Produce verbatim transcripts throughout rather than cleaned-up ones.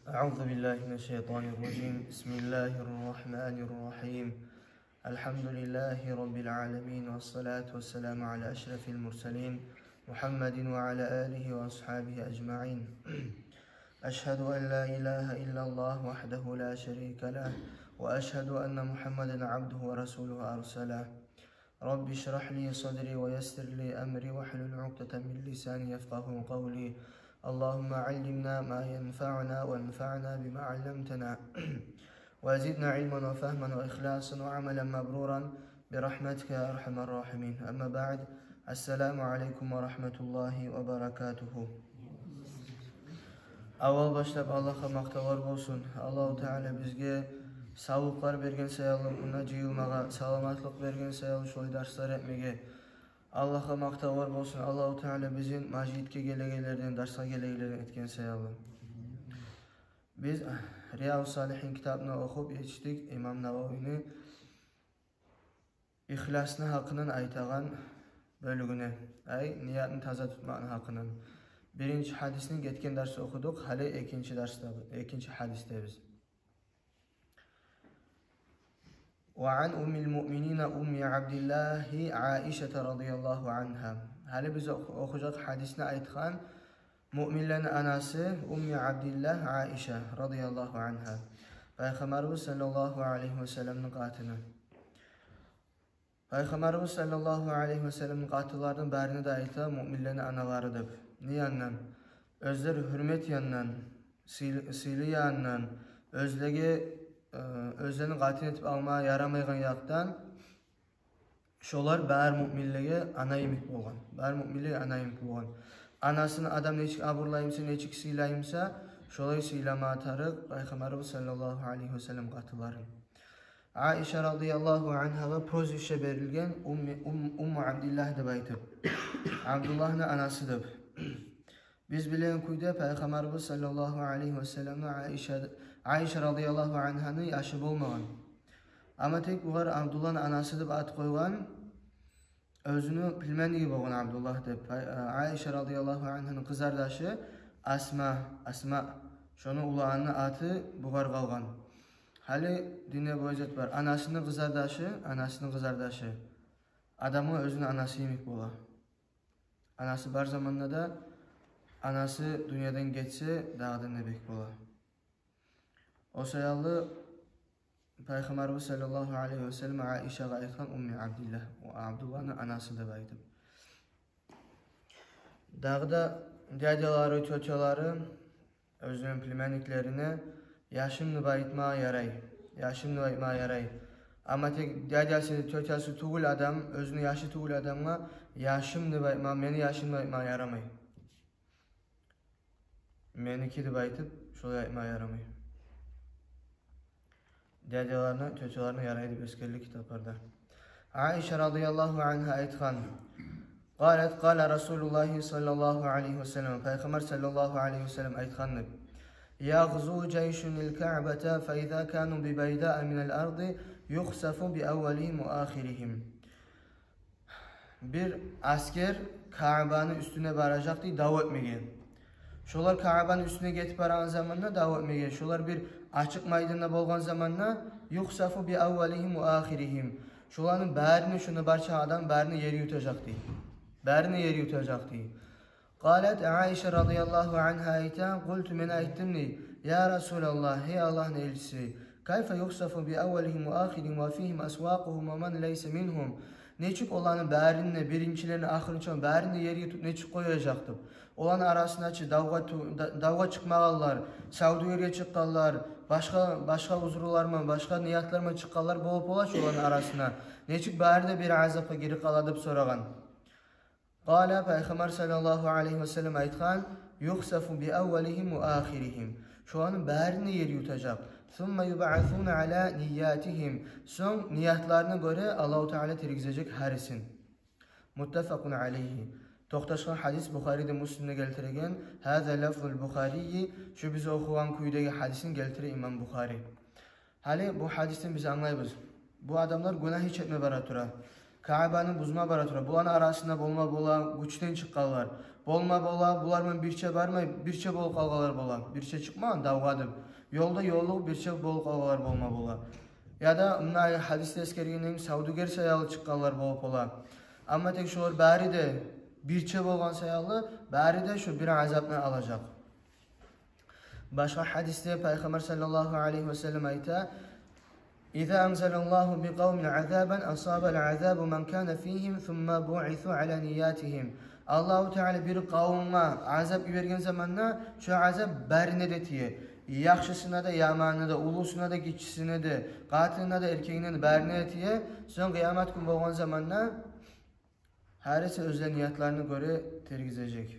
أعوذ بالله من الشيطان الرجيم. بسم الله الرحمن الرحيم. الحمد لله رب العالمين، والصلاة والسلام على أشرف المرسلين، محمد وعلى آله وأصحابه أجمعين. أشهد أن لا إله إلا الله وحده لا شريك له، وأشهد أن محمدا عبده ورسوله أرسله. رب اشرح لي صدري ويسر لي أمري واحلل عقدة من لساني يفقهوا قولي. اللهم علمنا ما ينفعنا وانفعنا بما علمتنا وزدنا علما وفهما وإخلاصا وعملا مبرورا برحمتك يا أرحم الراحمين. أما بعد، السلام عليكم ورحمة الله وبركاته. Аввал башлап Аллагьгъа макътавлар болсун. Аллагьу Таала бизге савлукълар берген саялы, мунда жыйылмагъа саламатлыкъ берген саялы, шолай дарслар этмеге. Аллагьгъа макътавлар болсун. Аллагьу Таала бизин межитге гелегенлерден, дарсгъа гелегенлерден этген саялы. Биз Рияду Салигьин китабын охуп етишдик имам Нававини ихласны гьакъындан айтагъан бёлюгюне, ай, ниятны таза тутмакъны гьакъындан. Биринчи гьадисни гетген дарс охудукъ, гьали экинчи дарсда, экинчи гьадисдебиз. وعن أم المؤمنين أم عبد الله عائشة رضي الله عنها. Гьали биз ох-, охужакъ гьадисни айтгъан муъминлени анасы Умми Абдиллагь Айша радияллагьу ангьа, Пайхаммарыбыз саллаллагьу алайгьи васалламны къатыны. Пайхаммарыбыз саллаллагьу алайгьи васалламны къатынларыны барыны да айта муъминлени аналары деп. Не яндан? Оьзлер гьюрмет яндан, сыйлы, сыйлы яндан, оьзлеге, э, оьзлени къатын этип алма ярамайгъан якъдан, шолар бар муъминлеге ана йимик болгъан. Бар муъминлеге ана йимик болгъан. Анасын адам нечик абурлаймыса, нечик сыйлаймыса, шолай сыйлама тарыкъ Пайхаммарыбыз саллаллагьу алайгьи васаллам къатынларын. Айша радияллагьу ангьагъа прозвище берилген Умми, Ум-, Умму Абдиллагь деп айтып. Абдуллагьны анасы деп. Биз билеген кюйде Пайхаммарыбыз саллаллагьу алайгьи васалламны Айша, Айша радияллагьу ангьаны яшы болмагъан. Амма тек бугъар Абдуллагьны анасы деп ат къойгъан, оьзюню племянниги болгъан Абдуллагь деп. Ай-, Айша радияллагьу ангьаны къызардашы Асма, Асма, шону уланны аты бугъар къалгъан. Гьали динде бу зат бар. Анасыны къызардашы, анасыны къызардашы адамгъа оьзюню анасы йимик бола. Анасы бар заманда да, анасы дюньядан гетсе, дагъы да не бек бола. О саялы Пайхаммарыбыз саллаллагьу алайгьи васаллам Айшагъа айтгъан Умми Абдиллагь, о Абдуллагьны анасы деп айтып. Дагъы да дядялары, тётялары оьзюню племянниклерине яшым деп айтма ярай. Яшым деп айтма ярай. Амма тек дядясы, тётясы тюгюл адам, оьзюню яшы тюгюл адамгъа яшым деп айтма, мени яшым деп айтма ярамай. Меники деп айтып, шолай айтма ярамай. Дядяларына, тётяларына ярай деп эсгерилген китапларда. Айша радияллагьу ангьа айтгъан: قالت: قال رسول الله صلى الله عليه وسلم. Пайхаммар саллаллагьу алайгьи васаллам айтгъан деп: يغزو جيش الكعبة فإذا كانوا ببيداء من الأرض يخسف بأولهم وآخرهم. Бир аскер Каабаны уьстюне баражакъ дей дав этмеге. Шолар Каабаны уьстюне гетип барагъан заманда дав этмеге, шолар бир ачыкъ майданда болгъан заманда, يخسف بأولهم وآخرهم. Шоланы барыны, шону барча адам барыны ер ютажакъ дей. Барыны ер ютажакъ дей. قالت, Айша радияллагьу ангьа айта: قلت, мен айтдым дей: يا رسول الله, гьей Аллагьны элчиси, كيف يخسف بأولهم وآخرهم وفيهم أسواقهم ومن ليس منهم؟ Нечик оланы барыны, биринчилерин, ахырынчыларын барыны ер ютуп нечик къояжакъ деп? Оланы арасына чы давгъа ту-, да-, давгъа чыкъмагъанлар, савдюгерге чыкъгъанлар, башгъа, башгъа узурлар ман, башгъа ниятлар ман чыкъгъанлар болуп бола чы оланы арасына. Нечик бары да бир азапгъа гирип къала деп сорагъан. قال, Пайхаммар саллаллагьу алайгьи васаллам айтгъан: يخسف بأولهم وآخرهم. Шоланы барыны ер ютажакъ. ثم يبعثون على نياتهم. Сонг ниятларына гёре Аллагьу Таала тиргизежек гьарисин. متفق عليه. Токъташгъан гьадис Бухари де, Муслим де гелтирген. هذا لفظ البخاري. Шу биз охугъан кюйдеги гьадисни гелтире имам Бухари. Гьали бу гьадисден биз англайбыз: бу адамлар гюнагь иш этме бара тура. Каабаны бузма бара тура. Буланы арасында болма бола гючден чыкъгъанлар. Болма бола, булар булан бирче бармай, бирче болуп къалгъанлар бола. Бирче чыкъмагъан давгъа деп. Ёлда ёллугъуп бирче болуп къалгъанлар болма бола. Яда муна гьадисде эсгергендей савдюгер саялы чыкъгъанлар болуп бола. Амма тек шолар бары да бирче болгъан саялы, бары да шо бир азапны алажакъ. Башгъа гьадисде Пайхаммар саллаллагьу алайгьи ва саллам айта: «Иза анзалаллагьу би къавмин азабан, асабал азабу ман кана фигьим, сумма буъису ала ниятигьим». Аллагьу Таала бир къавумгъа азап йиберген заманда, шо азап барына да тие. Яхшысына да, яманына да, уллусуна да, гиччисине де, къатынына да, эркегине де, барына да тие. Сонг къыямат гюн болгъан заманда гьариси оьзлени ниятларына гёре тергизежек.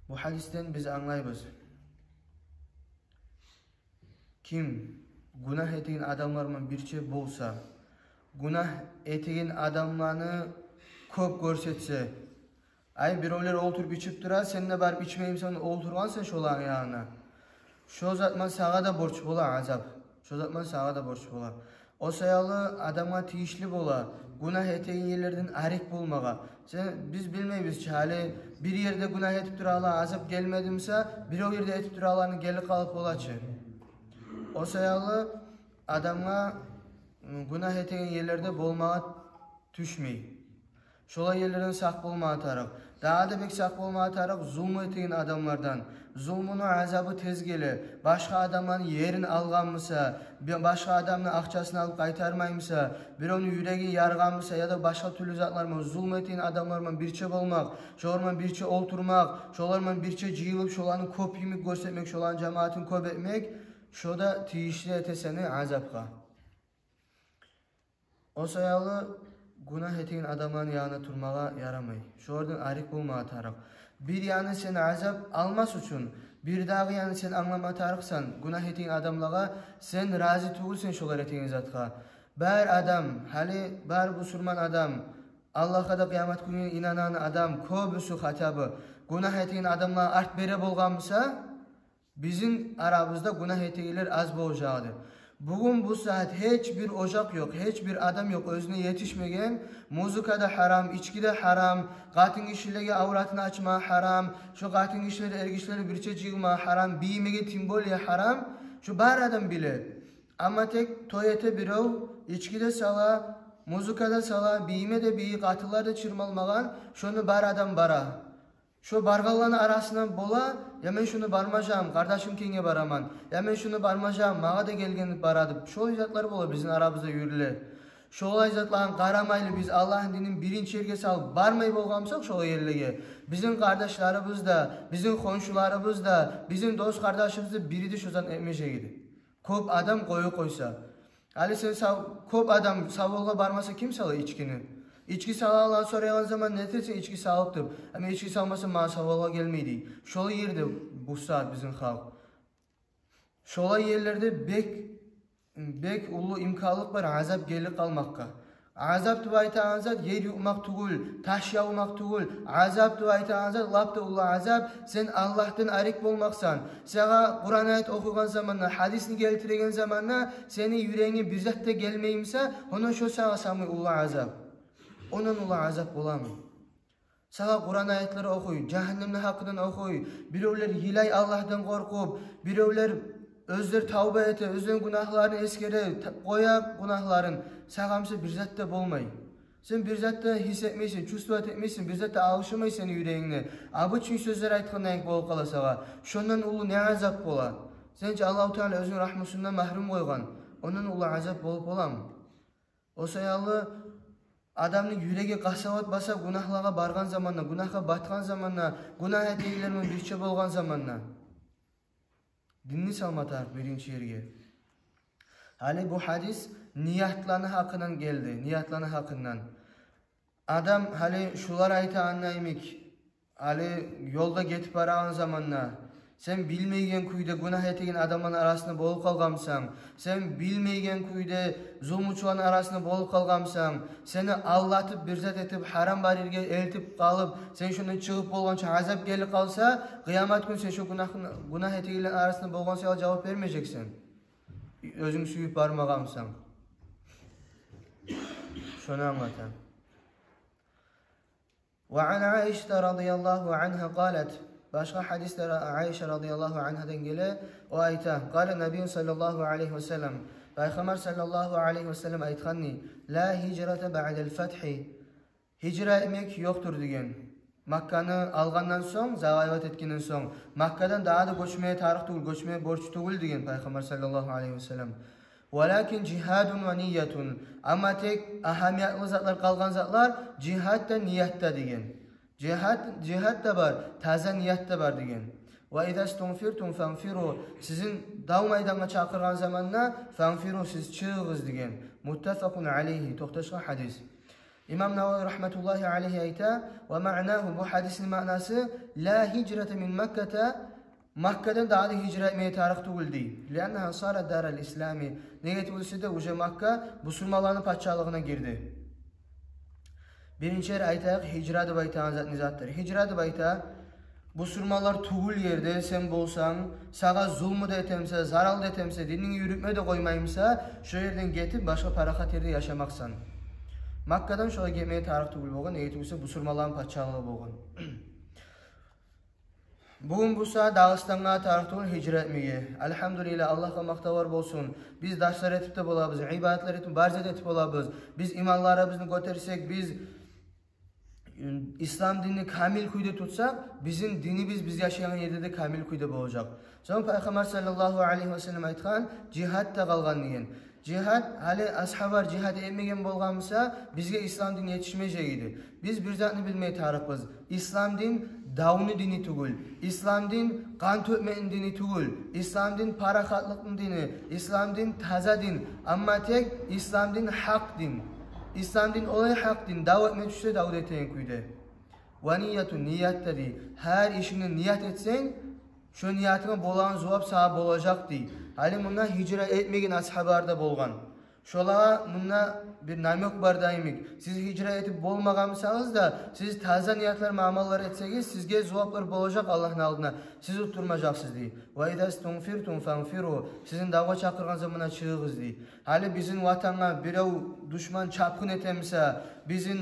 Бу гьадисден биз англайбыз: ким гюнагь этеген адамлар булан бирче болса, гюнагь этеген адамланы кёп гёрсетсе, ай, биревлер олтуруп ичип тура, сен де барып ичмеймисен, олтургъансан шоланы янына. Шо зат булан сагъа да борч бола азап. Шо зат булан сагъа да борч бола. О саялы адамгъа тийишли бола гюнагь этеген ерлерден арек болмагъа. Сен, биз билмейбиз чи, гьали бир ерде гюнагь этип турагъанлагъа азап гелмедимиса, бирев ерде этип турагъанланы гелип къалып бола чы. О саялы адамгъа, м, гюнагь этеген ерлерде болмагъа тюшмей. Шолай ерлерден сакъ болмагъа тарыкъ. Дагъы да бек сакъ болмагъа тарыкъ зулму этеген адамлардан. Зулмуну азабы тез геле. Башгъа адамланы ерин алгъанмыса, бе-, башгъа адамны акъчасын алып къайтармаймыса, биревню юрегин яргъанмыса, яда башгъа тюрлю затлар булан, зулму этеген адамлар булан бирче болмакъ, шолар булан бирче олтурмакъ, шолар булан бирче жыйылып, шоланы кёп йимик гёрсетмек, шоланы жамаатын кёп этмек, шо да тийишли эте сени азапгъа. О саялы гюнагь этеген адамланы янында турмагъа ярамай. Шолардан арек болмагъа тарыкъ. Бир яны сен азап алмас учун, бир дагъы яны сен англама тарыкъсан, гюнагь этеген адамлагъа сен рази тюгюлсен шолар этеген затгъа. Бар адам, гьали бар бусурман адам, Аллагьгъа да къыямат гюнге инанагъан адам, кёбюсю хотя бы, гюнагь этеген адамлагъа арт бере болгъанмыса, бизин арабызда гюнагь этегенлер аз болажакъ эди. Бугюн бу сагьат гьеч бир ожакъ ёкъ, гьеч бир адам ёкъ оьзюне етишмеген: музыка да гьарам, ички де гьарам, къатынгишилеге авратын ачма гьарам, шо къатынгишилер, эргишилер бирче жыйылма гьарам, бийимеге тем более гьарам. Шо бар адам биле. Амма тек той эте бирев, ички де сала, музыка да сала, бийиме де бийий, къатынлар да чырмалмагъан, шону бар адам бара. Шо баргъанланы арасындан бола: «Я мен шуну бармажам, къардашым кенге бараман, я мен шуну бармажам, магъа да гелген бара», — деп. Шолай затлар бола бизин арабызда юрюле. Шолай затланы къарамайлы, биз Аллагьны динин биринчи ерге салып бармай болгъан бусакъ шолай ерлеге, бизин къардашларыбыз да, бизин хоншуларыбыз да, бизин дос-къардашыбыз да бири де шо зат этмежек эди. Кёп адам къоюп къойса. Гьали сен сав-, кёп адам савулгъа бармаса, ким сала ичкини? Ички салагъанланы сорайгъан заман не этесен, ички салып деп? Амма ички салмаса, магъа савулгъа гелмей дей. Шолай ерде бу сагьат бизин халкъ. Шолай ерлерде бек, бек уллу имканлыкъ бар азап гелип къалмакъгъа. Азап деп айтагъан зат ер ютмакъ тюгюл, таш явмакъ тюгюл. Азап деп айтагъан зат лап да уллу азап. Сен Аллагьдан арек болмакъсан. Сагъа Къуран аят охуйгъан заманда, гьадисни гелтиреген заманда сени юрегинге бир зат да гелмеймиса, онда шо сагъа самый уллу азап. Ондан уллу азап боламы? Сагъа Къуран аятлар охуй, жагьаннемни гьакъындан охуй, биревлер йылай Аллагьдан къоркъуп, биревлер оьзлер тавба эте, оьзлени гюнагьларын эсгере, та-, къоя гюнагьларын, сагъа буса бир зат да болмай. Сен бир зат да гьис этмейсен, чувствовать этмейсен, бир зат да алышмай сени юрегингде. Обычный сёзлер айтгъандай болуп къала сагъа. Шондан уллу не азап бола? Сен чи Аллагьу Таала оьзюню рагьмусундан магьрюм къойгъан. Ондан уллу азап болуп боламы? О саялы адамны юреги къасават баса гюнагьлагъа баргъан заманда, гюнагьгъа батгъан заманда, гюнагь этегенлер булан бирче болгъан заманда. Динни салма тарыкъ биринчи ерге. Гьали бу гьадис ниятланы гьакъындан гелди, ниятланы гьакъындан. Адам гьали шулар айтагъанда йимик, гьали ёлда гетип барагъан заманда, сен билмейген кюйде гюнагь этеген адамланы арасында болуп къалгъанмысан, сен билмейген кюйде зулмучуланы арасында болуп къалгъанмысан, сени алдатып, бир зат этип, гьарам бар ерге элтип къалып, сен шондан чыгъып болгъанча азап гелип къалса, къыямат гюн сен шо гюнагь, гюнагь этегенлени арасында болгъан саялы жавап бермежексен. Оьзюнг сююп бармагъанмысан. Шону англата. وعن عائشة رضي الله عنها قالت. Башгъа гьадислер Айша радияллагьу ангьадан геле, о айта: قال النبي صلى الله عليه وسلم. Пайхаммар саллаллагьу алайгьи васаллам айтгъан дей: لا هجرة بعد الفتح. Гьижра этмек ёкъдур деген. Макканы алгъандан сонг, завоевать этгенден сонг, Маккадан дагъы да гёчмеге тарыкъ тюгюл, гёчмеге борч тюгюл деген Пайхаммар саллаллагьу алайгьи васаллам. ولكن جهاد ونية. Амма тек агьамиятлы затлар, къалгъан затлар жигьад да, ният да деген. Жигьад, жигьад да бар, таза ният да бар деген. وإذا استنفرتم فانفروا. Сизин дав майдангъа чакъыргъан заманда, فانفروا, сиз чыгъыгъыз деген. متفق عليه, токъташгъан гьадис. Имам Нававий рагьматуллагьи алайгьи айта: ومعناه, бу гьадисни маънасы: لا هجرة من مكة, Маккадан дагъы да гьижра этмеге тарыкъ тюгюл дей. لأنها صارت دار الإسلام. Неге тюгюл эсе де, уже Макка бусурманланы пачалыгъына гирди. Биринчи ери айтайыкъ, гьижра деп айтагъан зат не затдыр? Гьижра деп айта, бусурманлар тюгюл ерде сен болсанг, сагъа зулму да этемсе, зарал да этемсе, дининг юрютме де къоймаймса, шо ерден гетип, башгъа парахат ерде яшамакъсан. Маккадан шогъар гетмеге тарыкъ тюгюл болгъан, неге тюгюл эсе бусурманланы пачалыгъы болгъан. Бугюн буса Дагъыстангъа тарыкъ тюгюл гьижра этмеге. Альгьамдулиллагь, Аллагьгъа макътавлар болсун. Биз дарслар этип де болабыз, ибадатлар этип, бар зат этип болабыз. Биз иманларыбызны гётерсек, биз, м, ислам динни камил кюйде тутсакъ, бизин динибиз биз яшайгъан ерде де камил кюйде болажакъ. Сонг Пайхаммар саллаллагьу алайгьи васаллам айтгъан: жигьад да къалгъан деген. Жигьад, гьали асгьабалар жигьад этмеген болгъан буса, бизге ислам дин етишмежек эди. Биз бир затны билмеге тарыкъбыз. Ислам дин давну дини тюгюл. Ислам дин къан тёкмекни дини тюгюл. Ислам дин парахатлыкъны дини. Ислам дин таза дин. Амма тек ислам дин гьакъ дин. Ислам дин олай гьакъ дин, дав этме тюшсе, дав да этеген кюйде. ونية, ният да дей. Гьар ишингде ният этсенг, шо ниятынга болагъан зувап сагъа болажакъ дей. Гьали мунда гьижра этмеген асгьабалар да болгъан. Шолагъа мунда бир намёк бар да йимик. Сиз гьижра этип болмагъан бусагъыз да, сиз таза ниятлар, амаллар этсегиз, сизге зуваплар болажакъ Аллагьны алдына. Сиз утдурмажакъсыз дей. وإذا استنفرتم فانفروا. Сизин давгъа чакъыргъан заманда чыгъыгъыз дей. Гьали бизин ватангъа бирев душман чапгъын этемиса, бизин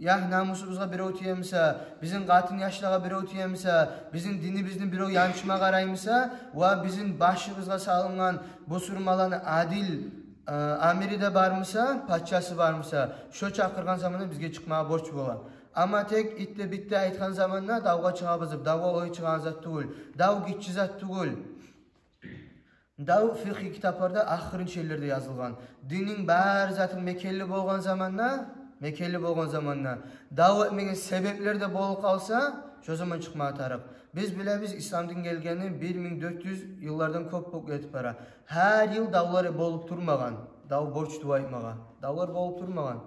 ягь-намусубузгъа бирев тиемиса, бизин къатын-яшлагъа бирев тиемиса, бизин динибизни бирев янчма къараймиса, ва бизин башыбызгъа салынгъан бусурманланы адил, э, амири де бармиса, пачасы бармиса, шо чакъыргъан заманда бизге чыкъмагъа борч бола. Амма тек итде-битде айтгъан заманда давгъа чыгъабыз деп, давгъа олай чыгъагъан зат тюгюл. Дав гиччи зат тюгюл. Дав фикъгьи китапларда ахырынчы ерлерде язылгъан. Дининг бар затынг мекенли болгъан заманда, мекенли болгъан заманда, дав этмеге себеплер де болуп къалса, шо заман чыкъмагъа тарыкъ. Биз билебиз, ислам дин гелгени бир минг дёрт юз йыллардан кёп болуп гетип бара. Гьар йыл давлар болуп турмагъан. Дав борч деп айтмагъа. Давлар болуп турмагъан.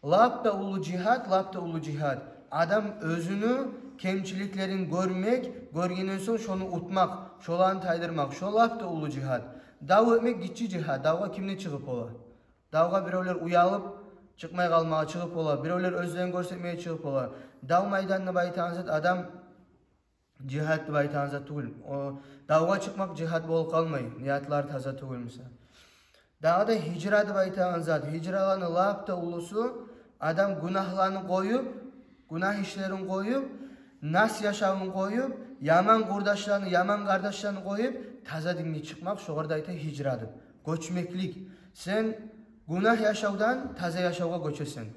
Лап да уллу жигьад, лап да уллу жигьад. Адам оьзюню кемчиликлерин гёрмек, гёргенден сонг шону утмакъ, шоланы тайдырмакъ, шо лап да уллу жигьад. Дав этмек гиччи жигьад, давгъа ким де чыгъып бола. Давгъа биревлер уялып, чыкъмай къалмагъа чыгъып бола, биревлер оьзлерин гёрсетмеге чыгъып бола. Дав майданы деп айтагъан зат адам жигьад деп айтагъан зат тюгюл. О, давгъа чыкъмакъ жигьад болуп къалмай, ниятлар таза тюгюл буса. Дагъы да гьижра деп айтагъан зат, гьижраланы лап да уллусу, адам гюнагьларын къоюп, гюнагь ишлерин къоюп, нас яшавун къоюп, яман къурдашларын, яман къардашларын къоюп, таза динге чыкъмакъ, шогъар да айта гьижра деп. Гёчмеклик. Сен гюнагь яшавдан таза яшавгъа гёчесен.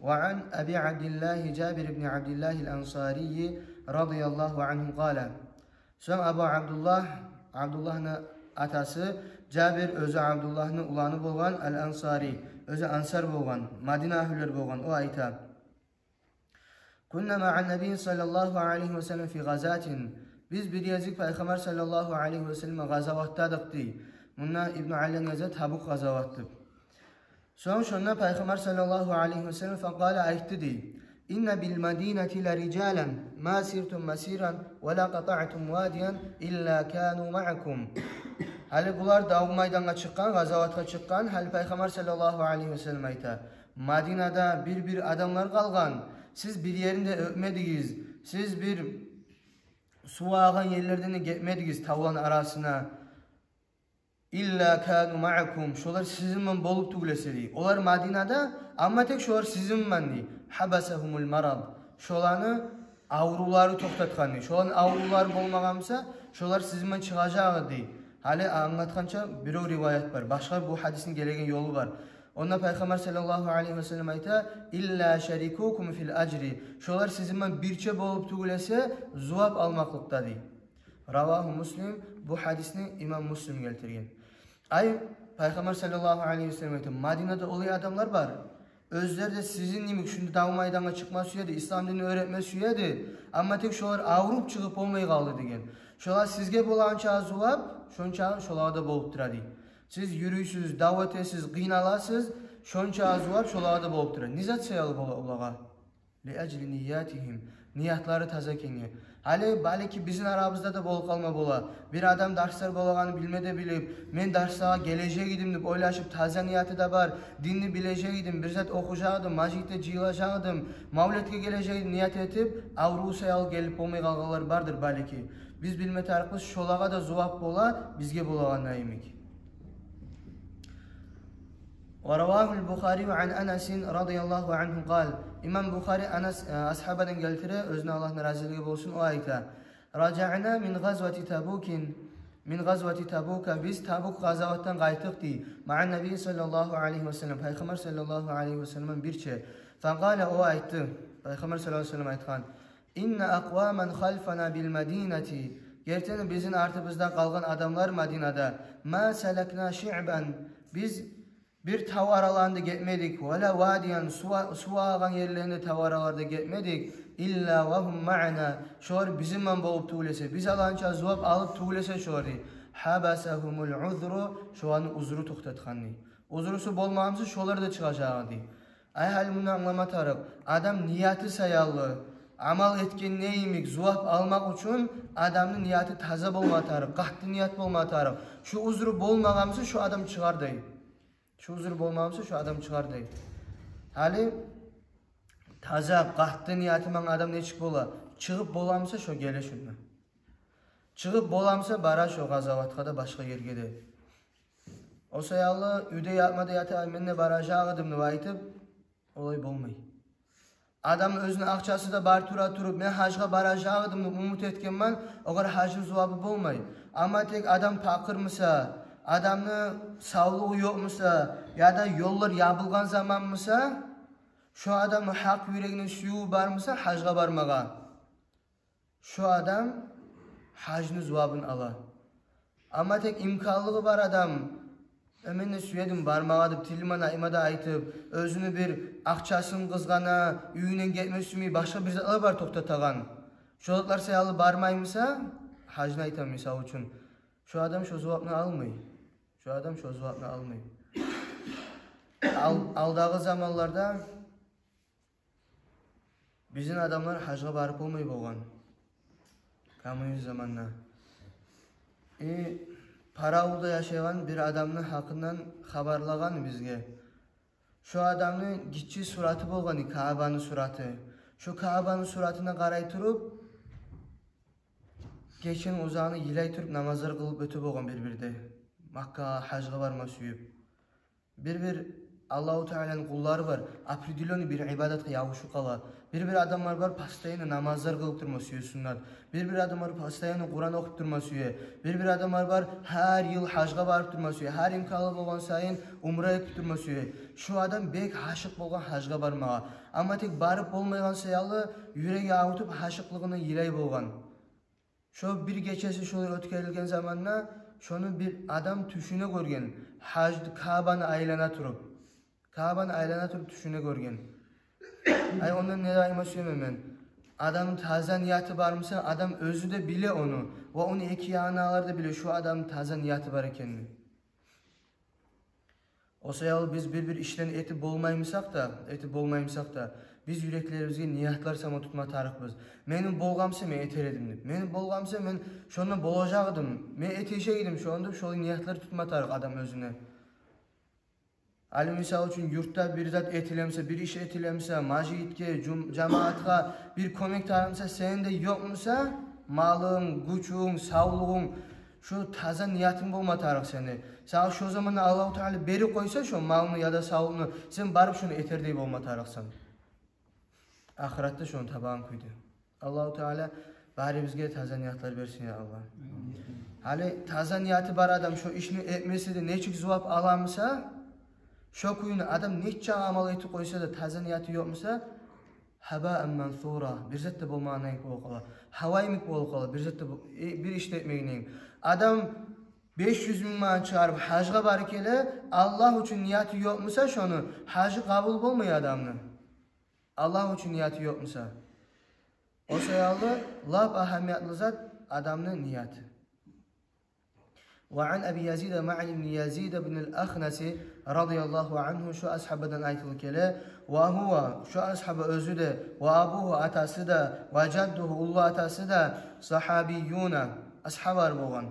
وعن أبي عبد الله جابر بن عبد الله الأنصاري رضي الله عنه قال. Сонг Абу Абдуллагь, Абдуллагьны атасы Жабир, оьзю Абдуллагьны уланы болгъан, Ал-Ансари, оьзю ансар болгъан, Мадина агьлюлер болгъан, о айта: كنا مع النبي صلى الله عليه وسلم في غزاة. Биз бир гезик Пайхаммар саллаллагьу алайгьи васаллам къазаватдадыкъ дей. Мунда Ибну Аллан яза Табук къазават деп. Сонг шонда Пайхаммар саллаллагьу алайгьи васаллам فقال, айтды дей: إن بالمدينة لرجالا ما سرتم مسيرا ولا قطعتم واديا إلا كانوا معكم. Гьали булар дав майдангъа чыкъгъан, къазаватгъа чыкъгъан, гьали Пайхаммар саллаллагьу алайгьи васаллам айта: Мадинада бир-бир адамлар къалгъан, сиз бир ерин де оьтмедигиз, сиз бир сув агъагъан ерлерден де гетмедигиз тавланы арасына. «Илла кану маъакум», шолар сизин булан болуп тюгюл эсе дей. Олар Мадинада, амма тек шолар сизин булан дей. «Хьабасагьумул марад», шоланы аврувлары токътатгъан дей. Шоланы аврувлары болмагъан буса, шолар сизин булан чыгъажакъ эди дей. Гьали англатгъанча бирев риваят бар. Башгъа бу гьадисни гелеген ёлу бар. Онда Пайхаммар саллаллагьу алайгьи ва саллам айта: «Илла шарикукум фил ажри», шолар сизин булан бирче болуп тюгюл эсе зувап алмакълыкъда дей. Равагьу Муслим, бу гьадисни имам Муслим гелтирген. Ай, Пайхаммар саллаллагьу алайгьи ва саллам айта, Мадинада олай адамлар бар. Оьзлер де сизин йимик шунда дав майдангъа чыкъма сюеди, ислам динни уьйретме сюеди. Амма тек шолар авруп чыгъып болмай къалды деген. Шолар сизге болагъанча зувап, шонча шолагъа да болуп тура дей. Сиз юрюйсюз, дав этесиз, къыйналасыз, шонча зувап шолагъа да болуп тура. Не зат саялы бола олагъа? Ли ажли ниятигьим. Ниятлары таза экенге. Гьали, балики, бизин арабызда да болуп къалма бола. Бир адам дарслар болагъанны билме де билип, мен дарслагъа гележек эдим деп ойлашып, таза нияты да бар. Динни билежек эдим, бир зат охужакъ эдим, межитде жыйылажакъ эдим, мавлетге гележек эдим ният этип, аврув саялы гелип болмай къалгъанлар бардыр, балики. Биз билме тарыкъбыз, шолагъа да зувап бола бизге болагъан йимик. Ва равагьул Бухари ан Анасин радияллагьу ангьу къал. Имам Бухари Анас, э, асгьабадан гелтире, оьзюне Аллагьны разилиги болсун, о айта: «Ражаъна мин гъазвати Табукин, мин гъазвати Табука», биз Табук къазаватдан къайтдыкъ дей. «Маъан Наби саллаллагьу алайгьи ва саллам», Пайхаммар саллаллагьу алайгьи ва саллам булан бирче. «Факъала», о айтды, Пайхаммар саллаллагьу алайгьи ва саллам айтгъан: «Инна акъваман халфана бил Мадинати». Гертиден бизин артыбызда къалгъан адамлар Мадинада. «Ма салакна шиъбан». Биз бир тав араланы да гетмедик. «Ва ла вадиян», сув а-, сув агъагъан ерлени де тав араланы да гетмедик. «Илла ва гьум маъана». Шолар бизин булан болуп тюгюл эсе, биз алагъанча зувап алып тюгюл эсе шолар дей. «Хьабасагьумул узру». Шоланы узру токътатгъан дей. Узрусу болмагъан буса, шолар да чыгъажакъ эди дей. Ай, гьали муну англама тарыкъ. Адам нияты саялы, амал этгенни йимик зувап алмакъ учун адамны нияты таза болма тарыкъ, къатты ният болма тарыкъ. Шу узру болмагъан буса, шу адам чыгъар дей. Шу узру болмагъан буса, шу адам чыгъар дей. Гьали таза, къатты нияты булан адам нечик бола? Чыгъып бола буса, шо геле шунда. Чыгъып бола буса, бара шо къазаватгъа да, башгъа ерге де. О саялы уьйде ятма да ятып, «Ай, мен де баражакъ эдим» деп айтып, олай болмай. Адам оьзюню акъчасы да бар тура туруп, «Мен гьажгъа баражакъ эдим» деп умут этгенмен, огъар гьажны зувабы болмай. Амма тек адам пакъыр буса, адамны савлугъу ёкъ буса, яда ёллар ябылгъан заман буса, шо адамны гьакъ юрегине сюювю бар буса гьажгъа бармагъа, шо адам гьажны зувабын ала. Амма тек имканлыгъы бар адам, «Э, мен де сюедим бармагъа» деп, тили булан айтма да айтып, оьзюню бир акъчасын къызгъана, уьюнден гетме сюймей, башгъа бир затлар бар токътатагъан. Шо затлар саялы бармай буса, гьажны айтаман мисал учун, шо адам шо зувапны алмай. Шо адам шо зувапны алмай. Ал-, алдагъы заманларда бизин адамлар гьажгъа барып болмай болгъан. Коммунизм заманда. И Паравулда яшайгъан бир адамны гьакъындан хабарлагъан бизге. Шо адамны гиччи сураты болгъан, Каабаны сураты. Шо Каабаны суратына къарай туруп, гечени узагъына йылай туруп намазлар къылып оьте болгъан бир-бирде. Маккагъа гьажгъа барма сююп. Бир-бир Аллагьу Тааланы къуллары бар, определённый бир ибадатгъа ябушуп къала. Бир-бир адамлар бар, постоянно намазлар къылып турма сюе, суннат. Бир-бир адамлар постоянно Къуран охуп турма сюе. Бир-бир адамлар бар, гьар йыл гьажгъа барып турма сюе. Гьар имканлы болгъан сайын умра этип турма сюе. Шо адам бек гьашыкъ болгъан гьажгъа бармагъа. Амма тек барып болмайгъан саялы, юреги авуртуп, гьашыкълыгъындан йылай болгъан. Шо бир гечеси шолай оьтгерилген заманда, шону бир адам тюшюнде гёрген, гьаж-, Каабаны айлана туруп. Каабаны айлана туруп тюшюнде гёрген. Ай, ондан не де айтма сюемен мен. Адамны таза нияты бар буса, адам оьзю де биле ону. Ва ону эки янындагъылар да биле, шо адамны таза нияты бар экенни. О саялы биз бир-бир ишлени этип болмай бусакъ да, этип болмай бусакъ да, биз юреклерибизге ниятлар сама тутма тарыкъбыз. Мени болгъан буса, мен этер эдим деп. Мени болгъан буса, мен шонда болажакъ эдим. Мен этежек эдим шону деп, шолай ниятлар тутма тарыкъ адам оьзюне. Гьали, мисал учун, юртда бир зат этиле буса, бир иш этиле буса, межитге, жум-, жамаатгъа бир кёмек тарыкъ буса, сенде ёкъ буса, малынг, гючюнг, савлугъунг, Шо таза ниятынг болма тарыкъ сени. Сагъа шо заманда Аллагьу Таала берип къойса шо малны яда савлукъну, сен барып шону этердей болма тарыкъсан. Ахыратда шону табагъан кюйде. Аллагьу Таала барыбызгъа таза ниятлар берсин, я Аллагь. Гьали таза нияты бар адам шо ишни этмесе де, нечик зувап аламыса, шо кюйню адам нече амал этип къойса да, таза нияты ёкъмуса, гьабаан мансура, бир зат да болмагъан йимик болуп къала. Гьава йимик болуп къала, бир зат да бо-, э, бир иш де этмеген йимик. Адам беш юз минг манат чыгъарып гьажгъа барып геле, Аллагь учун нияты ёкъмуса шону, гьажы къабул болмай адамны. Аллагь учун нияты ёкъмуса. О саялы лап агьамиятлы зат адамны нияты. وعن أبي يزيد معن بن يزيد بن الأخنس رضي الله عنه, шо асгьабадан айтылып геле, وهو, шо асгьаба оьзю де, وأبوه, атасы да, وجده, уллу атасы да, صحابيون, асгьабалар болгъан.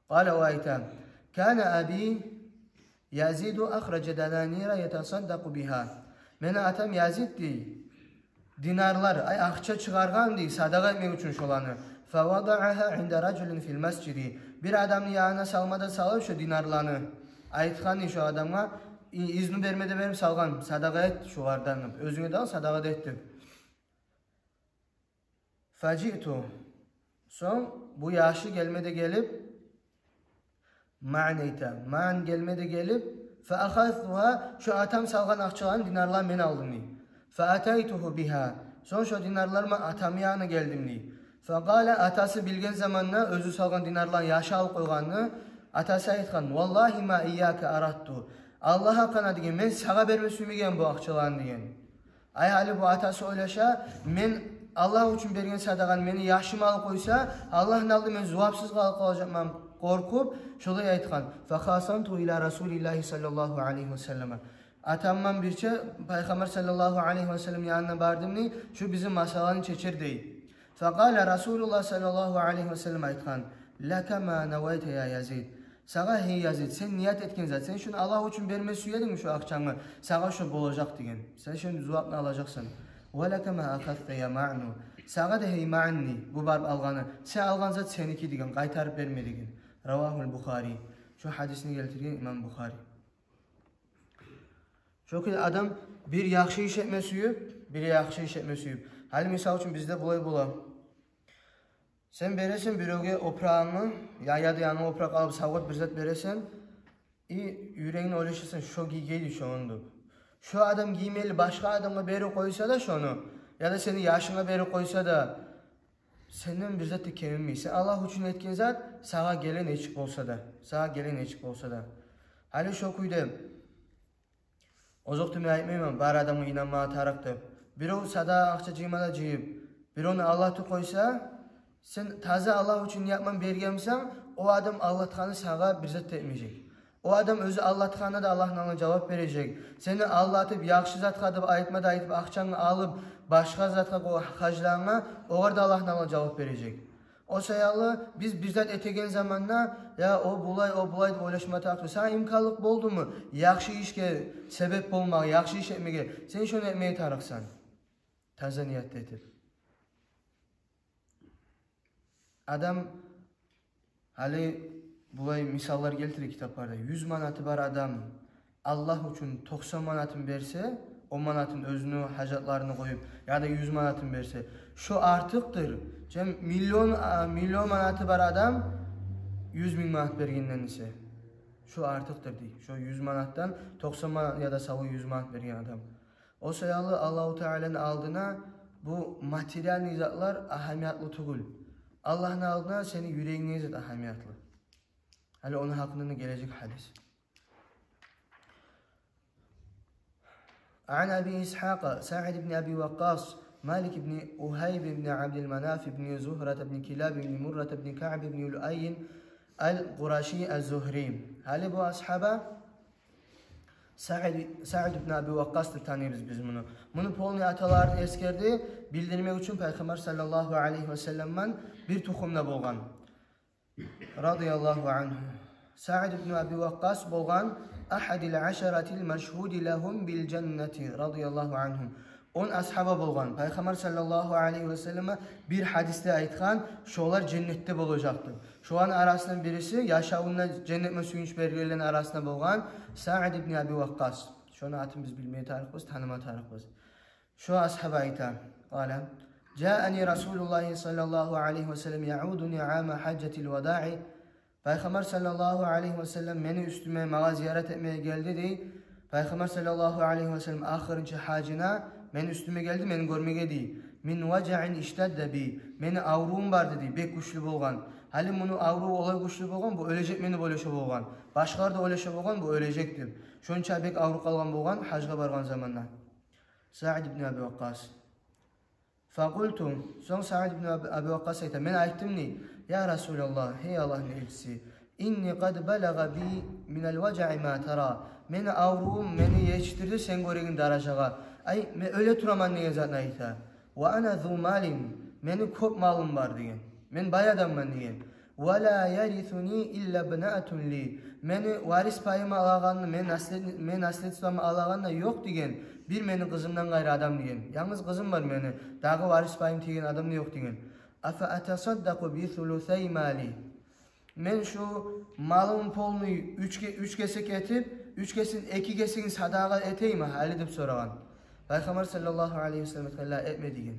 قال, о айта: كان أبي يزيد أخرج دنانير يتصدق بها. Мени атам Язид, дей, динарлар, ай, акъча чыгъаргъан, дей, садагъа этмек учун шоланы. فوضعها عند رجل في المسجد. Бир адамны янына салма да салып шо динарланы. Айтгъан, дей, шо адамгъа: «И-, изну берме де берип салгъан, садагъа эт шолардан, оьзюнге де ал, садагъа да эт», — деп. فجئت. Сонг бу яшы гелме де гелип, Маън айта, маън гелме де гелип, فأخذتها, шо атам салгъан акъчаланы, динарланы мен алдым, дей. فأتيته بها, сонг шо динарлар булан атамны янына гелдим, дей. فقال, атасы билген заманда оьзю салгъан динарланы яшы алып къойгъанны, атасы айтгъан: والله ما إياك أردت. Аллагь гьакъына, деген, мен сагъа берме сюймегенмен бу акъчаланы, деген. Ай, гьали бу атасы ойлаша: мен Аллагь учун берген садагъаны мени яшым алып къойса, Аллагьны алдында мен зувапсыз къалып къалажакъман къоркъуп, шолай айтгъан. فخاصمته إلى رسول الله صلى الله عليه وسلم. Атам булан бирче Пайхаммар саллаллагьу алайгьи васалламны янына бардым, дей, шу бизин масъаланы чечер, дей. فقال رسول الله صلى الله عليه وسلم, айтгъан: لك ما نويت يا يزيد. Сагъа, гьей Язид, сен ният этген зат, сен шуну Аллагь учун берме сюе эдинг шу акъчангны, сагъа шо болажакъ, деген. Сен шуну зувапны алажакъсан. ولك ما أخذت يا معن. Сагъа да, гьей Маън, дей, бу барып алгъаны, сен алгъан зат сеники, деген, къайтарып берме, деген. رواه البخاري. Шу гьадисни гелтирген имам Бухари. Чюнки адам бир яхшы иш этме сююп, бир яхшы иш этме сююп. Гьали, мисал учун, бизде булай бола. Сен бересен биревге опурагъынгны, я, яда янгы опуракъ алып, савгъат бир зат бересен, и юрегингде ойлашасан: шо гийгейди шону деп. Шо адам гиймейли, башгъа адамгъа берип къойса да шону, яда сени яшынга берип къойса да, сенден бир зат да кемимей. Сен Аллагь учун этген зат сагъа геле нечик болса да, сагъа геле нечик болса да. Гьали шо кюйде, озокъда, мен айтмайман бар адамгъа инанмагъа тарыкъ деп. Бирев садагъа акъча жыйма да жыйып, биревню алдатып къойса, сен таза Аллагь учун ният булан бергенмисен, о адам алдатгъаны сагъа бир зат да этмежек. О адам оьзю алдатгъанына да Аллагьны алдында жавап бережек. Сени алдатып, яхшы затгъа деп айтма да айтып, акъчангны алып, башгъа затгъа къо-, харжлагъангъа, огъар да Аллагьны алдында жавап бережек. О саялы биз бир зат этеген заманда: «Я, о булай, о булай», — деп ойлашма тарыкъ. Сагъа имканлыкъ болдуму яхшы ишге себеп болмагъа, яхшы иш этмеге, сен шону этмеге тарыкъсан. Таза ният этип. Адам, гьали булай мисаллар гелтире китапларда. Юз манаты бар адам Аллагь учун токъсан манатын берсе, он манатын оьзюню гьажатларына къоюп, яда юз манатын берсе, шо артыкъдыр, чем миллион, а, миллион манаты бар адам юз минг манат бергенден эсе. Шо артыкъдыр, дей. Шо юз манатдан токъсан манат яда савлай юз манат берген адам. О саялы Аллагьу Тааланы алдына бу материальный затлар агьамиятлы тюгюл. Аллагьны алдына сени юрегинг зат агьамиятлы. Гьали ону гьакъында гележек гьадис. عن أبي إسحاق سعد بن أبي وقاص مالك بن وهيب بن عبد مناف بن زهرة بن كلاب بن مرة بن كعب بن لؤي القرشي الزهري. Гьали бу асгьаба Саъд, Саъд ибн Аби Вакъкъас деп таныйбыз биз муну. Муну полный аталарын эсгерди, билдирмек учун Пайхаммар саллаллагьу алайгьи васалламдан бир тухумда болгъан. رضي الله عنه. Саъд ибн Аби Вакъкъас болгъан أحد العشرة المشهود لهم بالجنة رضي الله عنهم. Он асгьаба болгъан. Пайхаммар саллаллагьу алайгьи васаллам бир гьадисде айтгъан, шолар женнетде болажакъ деп. Шоланы арасындан бириси, яшавунда женнетге сююнч бергенлени арасында болгъан Саъд ибн Аби Вакъкъас. Шону атын биз билме тарыкъбыз, таныма тарыкъбыз. Шо асгьаба айта, къала: «Жаани Расулуллагьи саллаллагьу алайгьи васаллам яудуни ама гьажжатил вадаи». Пайхаммар саллаллагьу алайгьи васаллам мени уьстюме, магъа зиярат этмеге гелди, дей. Пайхаммар саллаллагьу алайгьи васаллам ахырынчы гьажына мени уьстюме гелди, мени гёрмеге, дей. «Мин важаин иштадда би». Мени аврувум барды, дей, бек гючлю болгъан. Гьали муну авруву олай гючлю болгъан, бу оьлежек мени деп ойлаша болгъан. Башгъалар да ойлаша болгъан, бу оьлежек деп. Шонча бек авруп къалгъан болгъан гьажгъа баргъан заманда Саъд ибн Аби Вакъкъас. Факъулту, сонг Саъд ибн Аб-, Аби Вакъкъас айта: «Мен айтдым, дей: Я Расулаллагь, гьей Аллагьны элчиси, инни къад балагъа би минал важаи ма тара. Мени аврувум мени етишдирди сен гёреген даражагъа. Ай, мен оьле тураман», — деген затны айта. «Ва ана зу малин, мени кёп малым бар», — деген. «Мен бай адамман», — деген. «Ва ла ярисуни илла бнатун ли. Мени варис пайым алагъаны, мен наслед-, мен наследствому алагъаны да ёкъ, — деген, — бир мени къызымдан къайры адам», — деген. «Янгыз къызым бар мени, дагъы варис пайым тийген адам да ёкъ», — деген. «Афа атасаддакъу би сулусай мали. Мен шу малым полный уьч ке-, уьч кесек этип, уьч кесин, эки кесегин садагъа этейимми гьали?» — деп сорагъан. Пайхаммар саллаллагьу алайгьи васаллам айтгъан: «Ла, этме», — деген.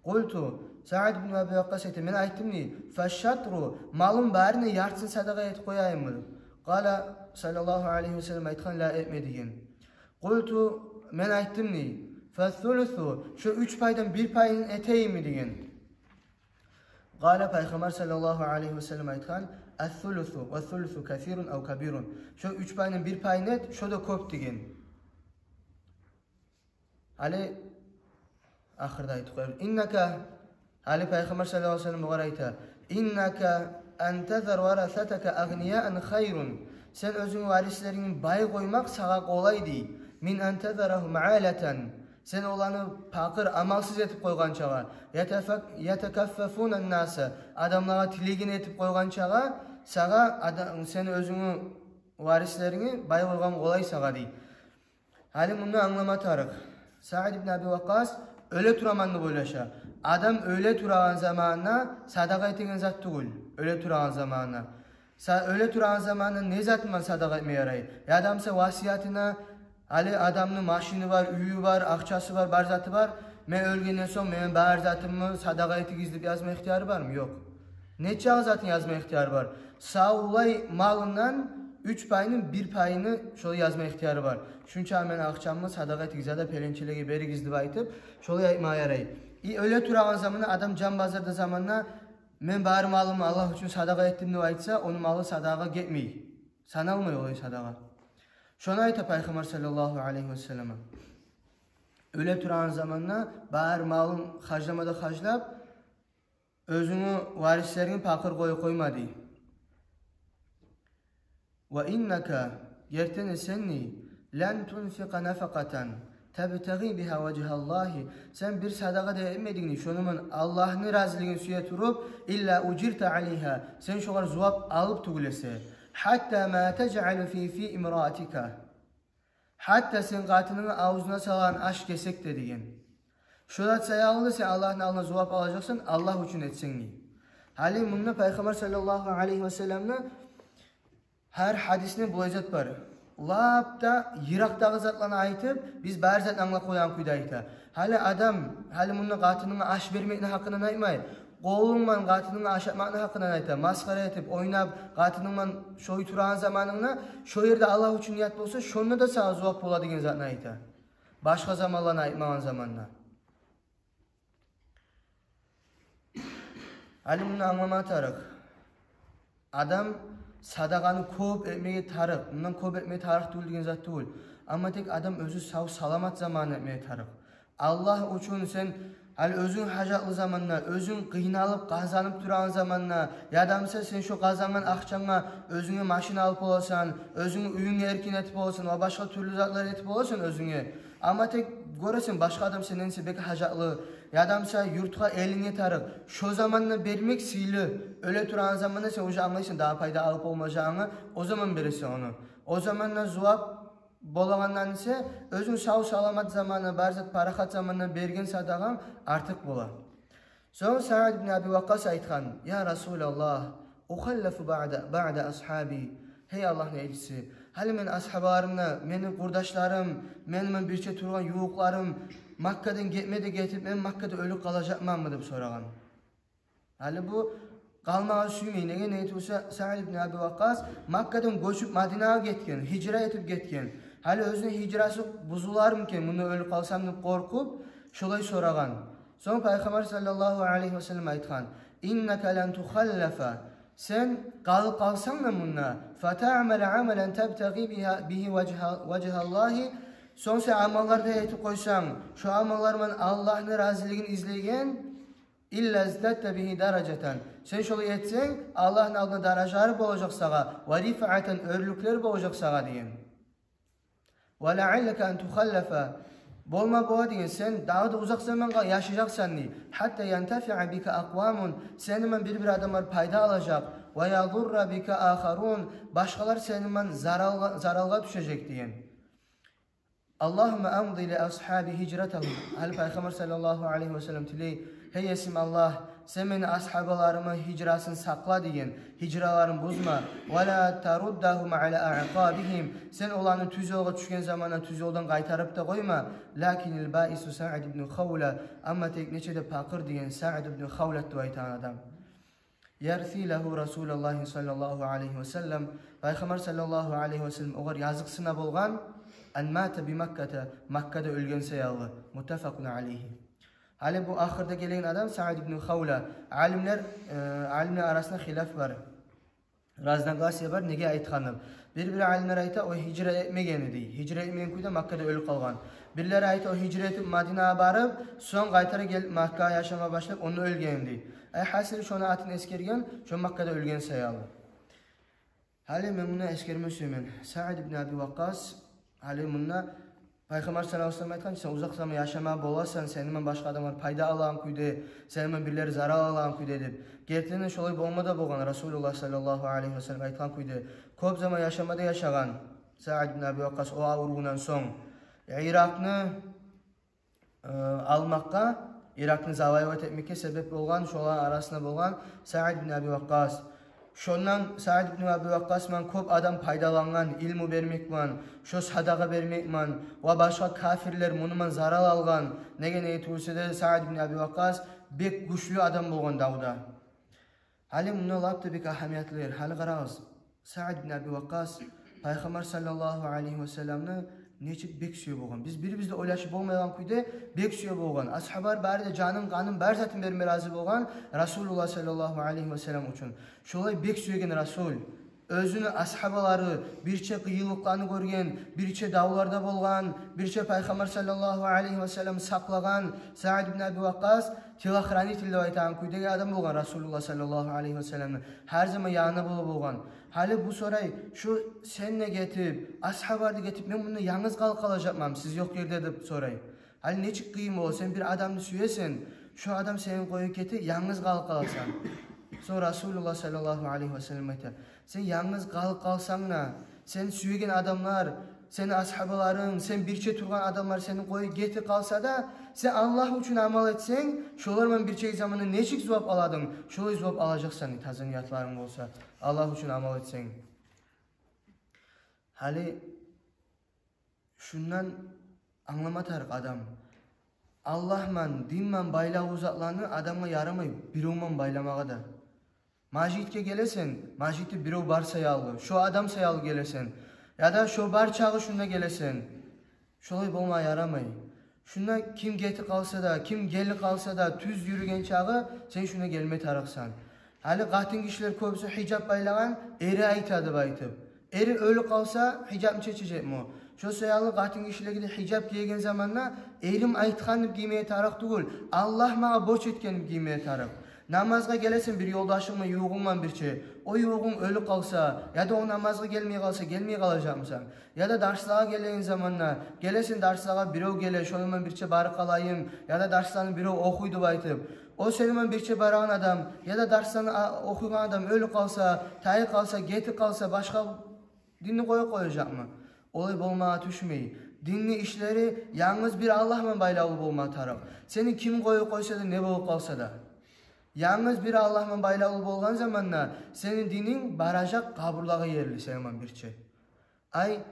Къулту, Саъд ибн Аби Вакъкъас айта, мен айтдым, дей: «Фашшатру, малым барыны яртысын садагъа этип къояйыммы?» Къала саллаллагьу алайгьи васаллам айтгъан: «Ла, этме», — деген. Къулту, мен айтдым, дей: «Фассулусу, шо уьч пайдан бир пайын этейимми?» — деген. Къала, Пайхаммар саллаллагьу алайгьи васаллам айтгъан: «Ассулусу, вассулусу касирун ав кабирун. Шо уьч пайдан бир пайын эт, шо да кёп», — деген. Гьали ахырда айтып къояр. Иннака, гьали Пайхаммар саллаллагьу алайгьи васаллам огъар айта: «Иннака ан тазара варасатака агънияан хайрун». Сен оьзюнгню варислерингни бай къоймакъ сагъа къолай, дей. «Мин ан тазарагьум алатан». Сен оланы пакъыр, амалсыз этип къойгъанчагъа. «Ятафак-, ятакаффафуна ннаса». Адамлагъа тилеген этип къойгъанчагъа, сагъа ада-, сен оьзюнгню варислерингни бай къойгъан къолай сагъа, дей. Гьали мунда англама тарыкъ. Саъд ибн Аби Вакъкъас оьле тураман деп ойлаша. Адам оьле турагъан заманына садагъа этеген зат тюгюл. Оьле турагъан заманына. Са-, оьле турагъан заманына не затындан садагъа этме ярай? Яда буса васиятына, гьали адамны машини бар, уьюю бар, акъчасы бар, бар заты бар. Мен оьлгенден сонг мени бар затымны садагъа этигиз деп язма ихтияры бармы? Ёкъ. Нечакъы затын язма ихтияры бар? Савлай малындан уьч пайны, бир пайны шолай язма ихтияры бар. Шунча мени акъчамны садагъа этигиз яда пеленчелеге беригиз деп айтып, шолай айтма ярай. И оьле турагъан заманда, адам жан базарда заманда, мен бар малымны Аллагь учун садагъа этдим деп айтса, ону малы садагъа гетмей. Саналмай олай садагъа. Шону айта Пайхаммар саллаллагьу алайгьи васаллам. Оьле турагъан заманда бар малын харжлама да харжлап, оьзюнгню варислерингни пакъыр къоюп къойма, дей. Ва иннака, гертиден сен, дей, лан тунфикъа нафакъатан табтагъи бигьа важгьаллагьи. Сен бир садагъа да этмединг, дей, шону булан Аллагьны разилигин сюе туруп, илла ужирта алайгьа, сен шогъар зувап алып тюгюл эсе. Гьатта ма тажъалу фи, фи имраатика. Гьатта сен къатынынгны авзуна салгъан аш кесек де, деген. Шо зат саялы да сен Аллагьны алдына зувап алажакъсан, Аллагь учун этсенг, дей. Гьали мунда Пайхаммар саллаллагьу алайгьи васалламны гьар гьадисинде булай зат бар. Лап да йыракъдагъы затланы айтып, биз бар затны англап къоягъан кюйде айта. Гьали адам, гьали мунда къатынынгны аш бермекни гьакъындан айтмай, къолунг булан къатынынгны ашатмакъны гьакъындан айта. Масхара этип, ойнап, къатынынг булан шолай турагъан заманынгда, шо ерде Аллагь учун ният болса, шонда да сагъа зувап бола деген затны айта. Башгъа заманланы айтмагъан заманда. Гьали мунда англама тарыкъ. Адам садагъаны кёп этмеге тарыкъ, мундан кёп этмеге тарыкъ тюгюл деген зат тюгюл. Амма тек адам оьзю сав-саламат заманы этмеге тарыкъ. Аллагь учун сен, гьали оьзюнг гьажатлы заманда, оьзюнг къыйналып, къазанып турагъан заманда, яда буса сен шо къазангъан акъчангъа оьзюнге машина алып боласан, оьзюнгню уьюнгню эркин этип боласан, ва башгъа тюрлю затлар этип боласан оьзюнге. Амма тек гёресен, башгъа адам сенден эсе бек гьажатлы, яда буса юртгъа, элинге тарыкъ. Шо заманда бермек сыйлы. Оьле турагъан заманда сен уже англайсан дагъы пайда алып болмажагъынгны, о заман бересен ону. О заманда зувап болагъандан эсе, оьзюнг сав-саламат заманы, бар зат парахат заманында берген садагъанг артыкъ бола. Сонг Саъд ибн Аби Вакъкъас айтгъан: «Я Расулаллагь, ухаллафу баъда, баъда асхаби». Гьей Аллагьны элчиси, гьали мен асхабаларымны, мени къурдашларым, мени мен бирче тургъан ювукъларым Маккадан гетме де гетип, мен Маккада оьлюп къалажакъманмы деп сорагъан. Гьали бу къалмагъа сюймей, неге не этип буса, Саъд ибн Аби Вакъкъас Маккадан гёчюп Мадинагъа гетген, гьижра этип гетген. Гьали оьзюню гьижрасы бузулармы экен, мунда оьлюп къалсам деп къоркъуп, шолай сорагъан. Сонг Пайхаммар саллаллагьу алайгьи ва саллам айтгъан: «Иннака лан тухаллафа». Сен къалып къалсанг да мунда, «фатаъмала амалан табтагъи бигьа, бигьи важгьа, важгьаллагьи». Сонг сен амаллар да этип къойсанг, шо амаллар булан Аллагьны разилигин излеген, «илла издадта бигьи даражатан». Сен шолай этсенг, Аллагьны алдында даражалар болажакъ сагъа, «ва рифъатан», оьрлюклер болажакъ сагъа деген. «Ва лаъаллака ан тухаллафа». Болма бола деген, сен дагъы да узакъ замангъа яшажакъсан дей. «Хьатта янтафиъа бика акъвамун». Сени булан бир-бир адамлар пайда алажакъ. «Ва ядурра бика ахарун». Башгъалар сени булан заралгъа, заралгъа тюшежек деген. «Аллагьумма амди ли асхаби гьижратагьум». Гьали Пайхаммар саллаллагьу алайгьи ва саллам тилей: «Гьей Есим Аллагь, сен мени асхабаларымны гьижрасын сакъла деген, гьижраларын бузма. Ва ла таруддагьум ала аъкъабигьим». Сен оланы тюз ёлгъа тюшген заманда тюз ёлдан къайтарып да къойма. «Лакинил баису Саъд ибн Хавла». Амма тек нечик де пакъыр деген Саъд ибн Хавлат деп айтагъан адам. «Ярси лагьу Расулаллагьи саллаллагьу алайгьи ва саллам». Пайхаммар саллаллагьу алайгьи ва саллам огъар языкъсына болгъан, «ан мата би Макката», Маккада оьлген саялы. Муттафакъун алайгьи. Гьали бу ахырда гелеген адам Саъд ибн Хавла. Алимлер, э, алимлер арасында хилаф бар. Разногласия бар, неге айтгъаны. Бир-бир алимлер айта, о гьижра этмегени дей. Гьижра этмеген кюйде Маккада оьлюп къалгъан. Бирлери айта, о гьижра этип Мадинагъа барып, сонг къайтара гелип Маккагъа яшама башлап, онда оьлгени дей. Ай, гьасили, шону атын эсгерген, шо Маккада оьлген саялы. Гьали мен муну эсгерме сюемен. Саъд ибн Аби Вакъкъас, гьали мунда Пайхаммар саллаллагьу алайгьи ва саллам айтгъан: «Сен узакъ заман яшама боласан, сени булан башгъа адамлар пайда алагъан кюйде, сени булан бирлери зарал алагъан кюйде», — деп. Гертиден шолай болма да болгъан, Расулуллагь саллаллагьу алайгьи ва саллам айтгъан кюйде. Кёп заман яшама да яшагъан Саъд ибн Аби Вакъкъас о аврувундан сонг. Иракъны, э, алмакъгъа, Иракъны завоевать этмекге себеп болгъан, шоланы арасында болгъан Саъд ибн Аби Вакъкъас. Шондан Саъд ибн Аби Вакъкъас булан кёп адам пайдалангъан, илму бермек булан, шо садагъа бермек булан, ва башгъа кафирлер муну булан зарал алгъан. Неге не этип буса да, Саъд ибн Аби Вакъкъас бек гючлю адам болгъан давда. Гьали мунда лап да бек агьамиятлы ер. Гьали къарагъыз, Саъд ибн Аби Вакъкъас Пайхаммар саллаллагьу алайгьи ва салламны нечик бек сюе болгъан. Биз бирибиз де ойлашып болмайгъан кюйде бек сюе болгъан. Асгьабалар бары да жанын, къанын, бар затын берме рази болгъан Расулуллагь саллаллагьу алайгьи ва саллам учун. Шолай бек сюеген Расул. Оьзюню асгьабалары, бирче къыйынлыкъланы гёрген, бирче давларда болгъан, бирче Пайхаммар саллаллагьу алайгьи ва саллам сакълагъан Саъд ибн Аби Вакъкъас телохранитель деп айтагъан кюйдеги адам болгъан Расулуллагь саллаллагьу алайгьи ва салламны. Гьар заман янында бола болгъан. Гьали бу сорай: «Шу сен де гетип, асгьабалар да гетип, мен мунда янгыз къалып къалажакъманмы сиз ёкъ ерде?» — деп сорай. Гьали нечик къыйын бола, сен бир адамны сюесен, шо адам сени къоюп гете, янгыз къалып къаласан. Сонг Расулуллагь саллаллагьу алайгьи ва саллам айта: «Сен янгыз къалып къалсанг да, сен сюеген адамлар, сени асгьабаларынг, сен бирче тургъан адамлар сени къоюп гетип къалса да, сен Аллагь учун амал этсенг, шолар булан бирче заманда нечик зувап аладынг, шолай зувап алажакъсан, таза ниятларынг болса, Аллагь учун амал этсенг». Гьали шундан англама тарыкъ адам: Аллагь булан, дин булан байлавлу затланы адамгъа ярамай бирев булан байламагъа да. Межитге гелесен, межитде бирев бар саялы, шо адам саялы гелесен, яда шо бар чагъы шунда гелесен. Шолай болма ярамай. Шунда ким гетип къалса да, ким гелип къалса да, тюз юрюген чагъы сен шунда гелме тарыкъсан. Гьали къатын гишилер кёбюсю гьижап байлагъан, эри айта деп айтып. Эри оьлюп къалса, гьижапны чечежекми о? Шо саялы къатын гишилеге де гьижап гийген заманда эрим айтгъан деп гиймеге тарыкъ тюгюл, Аллагь магъа борч этген деп гиймеге тарыкъ. Намазгъа гелесен бир ёлдашынг булан, ювугъунг булан бирче. О ювугъунг оьлюп къалса, яда о намазгъа гелмей къалса, гелмей къалажакъмысан? Яда дарслагъа гелеген заманда, гелесен дарслагъа, бирев геле, шону булан бирче барып къалайым, яда дарсланы бирев охуй деп айтып. О сени булан бирче барагъан адам, яда дарсланы а-, охуйгъан адам оьлюп къалса, тайып къалса, гетип къалса, башгъа динни къоюп къояжакъмы? Олай болмагъа тюшмей. Динни ишлери янгыз бир Аллагь булан байлавлу болма тарыкъ. Сени ким къоюп къойса да, не болуп къалса да. Янгыз бир Аллагь булан байлавлу болгъан заманда сени дининг баражакъ къабурлагъа ерли сени булан бирче. Ай,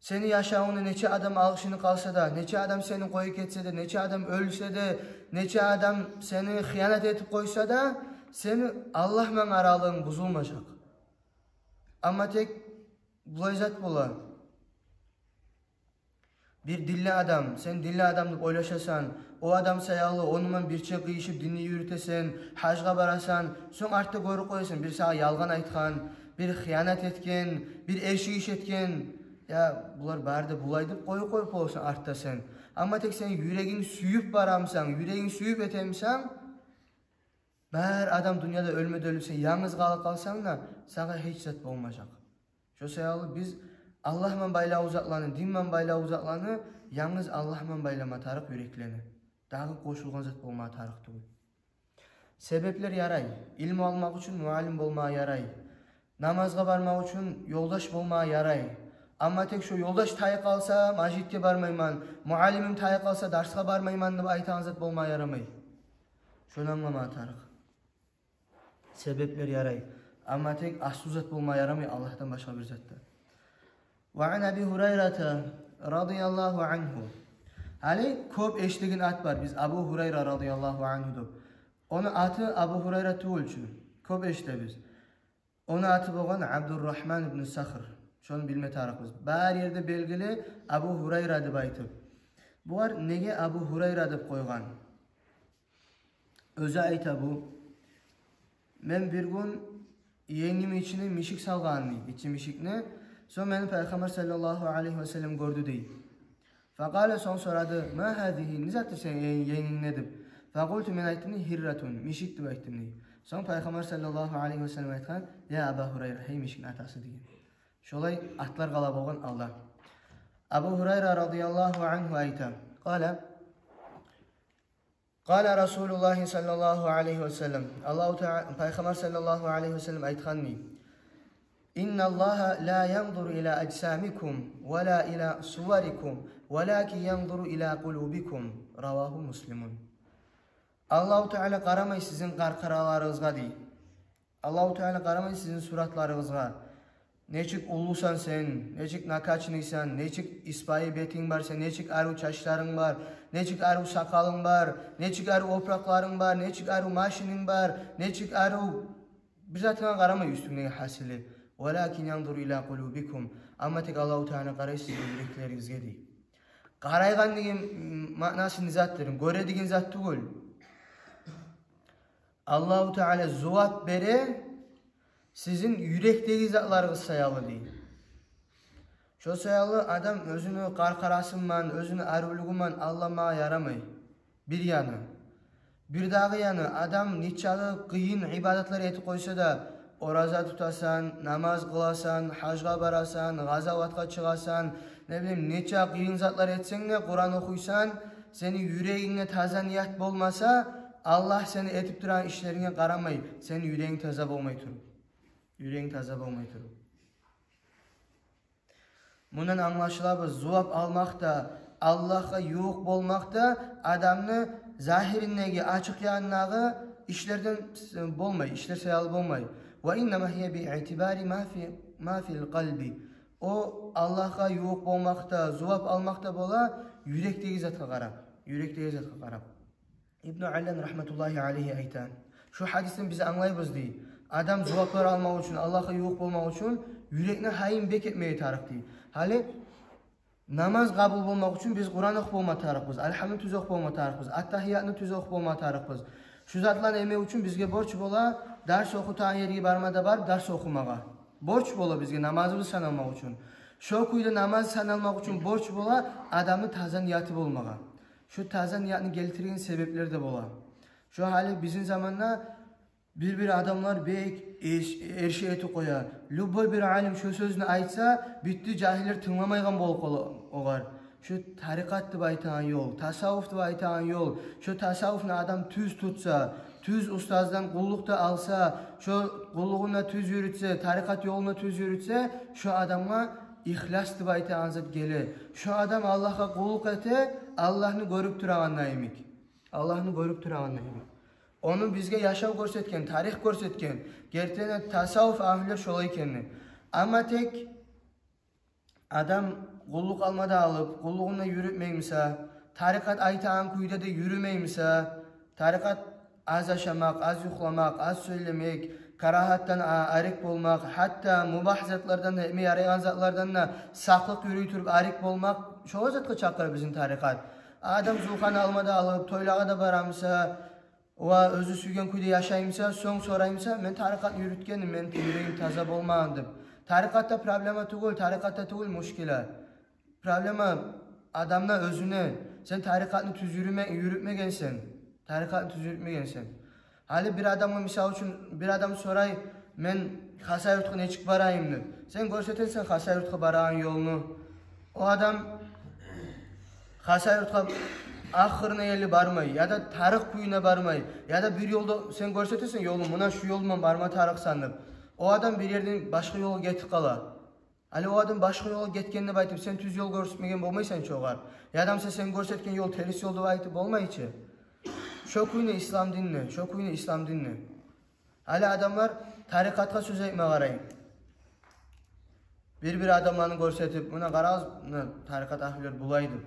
сени яшавунгда нече адам алгъышынып къалса да, нече адам сени къоюп гетсе де, нече адам оьлсе де, нече адам сени хыянат этип къойса да, сени Аллагь булан аралыгъынг бузулмажакъ. Амма тек булай зат бола. Бир динли адам, сен динли адам деп ойлашасан, о адам саялы ону булан бирче къыйышып динни юрютесен, гьажгъа барасан, сонг артда гёрюп къоясан, бир сагъа ялгъан айтгъан, бир хыянат этген, бир эрши иш этген. Я, булар бары да булай деп къоюп къоюп боласан артда сен. Амма тек сен юрегинг сююп барамысан, юрегинг сююп этемисен, бары адам дюньяда оьлме де оьлюп, сен янгыз къалып къалсанг да, сагъа гьеч зат болмажакъ. Шо саялы биз Аллагь булан байлавлу затланы, дин булан байлавлу затланы янгыз Аллагь булан байлама тарыкъ юреклени. Дагъы къошулгъан зат болма тарыкъ тюгюл. Себеплер ярай. Илму алмакъ учун муаллим болма ярай. Намазгъа бармакъ учун ёлдаш болма ярай. Амма тек шо ёлдаш тайып къалса, межитге бармайман, муаллимим тайып къалса, дарсгъа бармайман деп айтагъан зат болма ярамай. Шону англама тарыкъ. Себеплер ярай. Амма тек аслу зат болма ярамай Аллагьдан башгъа бир затда. Ва ан Аби Гьурайрата радияллагьу ангьу. Гьали кёп эшитеген ат бар биз, Абу Гьурайра радияллагьу ангьу деп. Ону аты Абу Гьурайра тюгюл чю. Кёп эшитебиз. Ону аты болгъан Абдуррагьман ибну Сахр. Шону билме тарыкъбыз. Бар ерде белгили Абу Гьурайра деп айтып. Булар неге Абу Гьурайра деп къойгъан? Оьзю айта бу: «Мен бир гюн енгимни ичине мишик салгъанман, ичи мишикни. Сонг мени Пайхаммар саллаллагьу алайгьи ва саллам гёрдю», — дей. Факъала, сонг сорады: «Ма гьазигьи, не затдыр сени ен-, енгинг не?» — деп. Факъулту, мен айтдым дей: «Гьирратун, мишик», — деп айтдым дей. Сонг Пайхаммар саллаллагьу алайгьи ва саллам айтгъан: «Я Аба Гьурайра, гьей мишикни атасы», — деген. Шолай атлар къала болгъан алда. Абу Гьурайра радияллагьу ангьу айта: Къала, къала Расулуллагьи саллаллагьу алайгьи ва саллам. Аллагьу Таа-, Пайхаммар саллаллагьу алайгьи ва саллам айтгъан дей: «Инналлагьа ла янзуру ила ажсамикум ва ла ила суварикум, валакин янзуру ила къулубикум». Равагьу Муслимун. Аллагьу Таала къарамай сизин къаркъараларыгъызгъа дей. Аллагьу Таала къарамай сизин суратларыгъызгъа. Нечик уллусан сен, нечик накачанныйсан, нечик исбайы бетинг бар сен, нечик арив чачларынг бар, нечик арив сакъалынг бар, нечик арив опуракъларынг бар, нечик арив машининг бар, нечик арив, бир затынга къарамай уьстюнгдеги гьасили. «Валакин янзуру ила къулубикум». Амма тек Аллагьу Таала къарай сизин юреклеригизге дей. Къарайгъан деген маънасы не затдыр? Гёре деген зат тюгюл. Аллагьу Таала зувап бере сизин юрекдеги затларыгъыз саялы дей. Шо саялы адам оьзюню къаркъарасы булан, оьзюню аривлюгю булан алданмагъа ярамай. Бир яны. Бирдагъы яны, адам нечакъы къыйын ибадатлар этип къойса да, ораза тутасан, намаз къыласан, гьажгъа барасан, гъазаватгъа чыгъасан, не билейим, нечакъы къыйын затлар этсенг де, Къуран охуйсан, сени юрегингде таза ният болмаса, Аллагь сени этип турагъан ишлеринге къарамай, сени юрегинг таза болмай туруп. Юрегинг таза болмай туруп. Мундан англашыла бу, зувап алмакъ да, Аллагьгъа ювукъ болмакъ да адамны загьириндеги, ачыкъ янындагъы ишлерден болмай, ишлер саялы болмай. «Ва иннама гьия би иътибари ма фи, ма фил къалби». О Аллагьгъа ювукъ болмакъ да, зувап алмакъ да бола юрекдеги затгъа къарап, юрекдеги затгъа къарап. Ибну Аллан рагьматуллагьи алайгьи айта: «Шу гьадисден биз англайбыз, — дей, — адам зуваплар алмакъ учун, Аллагьгъа ювукъ болмакъ учун юрекни гьайын бек этмеге тарыкъ, — дей. — Гьали намаз къабул болмакъ учун биз Къуран охуп болма тарыкъбыз, Алгьамны тюз охуп болма тарыкъбыз, Аттагьиятны тюз охуп болма тарыкъбыз. Шу затланы этмек учун бизге борч бола дарс охутагъан ерге барма да барып дарс охумагъа. Борч бола бизге намазыбыз саналмакъ учун. Шо кюйде намаз саналмакъ учун борч бола адамны таза нияты болмагъа». Шу таза ниятны гелтирген себеплер де бола. Шу гьали бизин заманда бир-бир адамлар бек эрш-, эрши этип къоя. Любой бир алим шу сёзню айтса, битди, жагьиллер тынгламайгъан болуп къала огъар. Шу тарикъат деп айтагъан ёл, тасаввуф деп айтагъан ёл, шу тасаввуфну адам тюз тутса, тюз устаздан къуллукъ да алса, шу къуллугъун да тюз юрютсе, тарикъат ёлун да тюз юрютсе, шу адамгъа Ихлас деп айтагъан зат геле. Шо адам Аллагьгъа къуллукъ эте, Аллагьны гёрюп турагъанда йимик. Аллагьны гёрюп турагъанда йимик. Ону бизге яшав гёрсетген, тарих гёрсетген, гертиден де тасаввуф агьлюлер шолай экенни. Амма тек адам къуллукъ алмада алып, къуллугъун да юрютмей буса, тарикъат айтагъан кюйде де юрюмей буса, тарикъат аз ашамакъ, аз юхламакъ, аз сёйлемек, карагьатдан а-, арек болмакъ, гьатта мубагь затлардан да, этме ярайгъан затлардан да сакълыкъ юрюй туруп арек болмакъ, шолай затгъа чакъыра бизин тарикъат. Адам зувгъан алмада алып, тойлагъа да бара буса, ва оьзю сюйген кюйде яшай буса, сонг сорай буса: «Мен тарикъатны юрютгенмен, мени юрегим таза болмагъан», — деп. Тарикъатда проблема тюгюл, тарикъатда тюгюл мушкила. Проблема адамда оьзюнде. Сен тарикъатны тюз юрюме-, юрютмегенсен. Тарикъатны тюз юрютмегенсен. Гьали бир адамгъа, мисал учун, бир адам сорай: «Мен Хасавюртгъа нечик барайым?» — деп. Сен гёрсетесен Хасавюртгъа барагъан ёлну. О адам Хасавюртгъа ахырына ерли бармай, яда тарыкъ кюйюне бармай, яда бир ёлда сен гёрсетесен ёлну: «Муна шу ёлдан барма тарыкъсан», — деп. О адам бир ерден башгъа ёлгъа гетип къала. Гьали о адам башгъа ёлгъа гетген деп айтып, сен тюз ёл гёрсетмеген болмайсан чы огъар. Яда буса сен гёрсетген ёл терс ёл деп айтып болмай чы. Шо кюйню ислам динни, шо кюйню ислам динни. Гьали адамлар тарикъатгъа сёз этме къарай. Бир-бир адамланы гёрсетип: «Муна къарагъыз, муна тарикъат агьлюлер булай», — деп.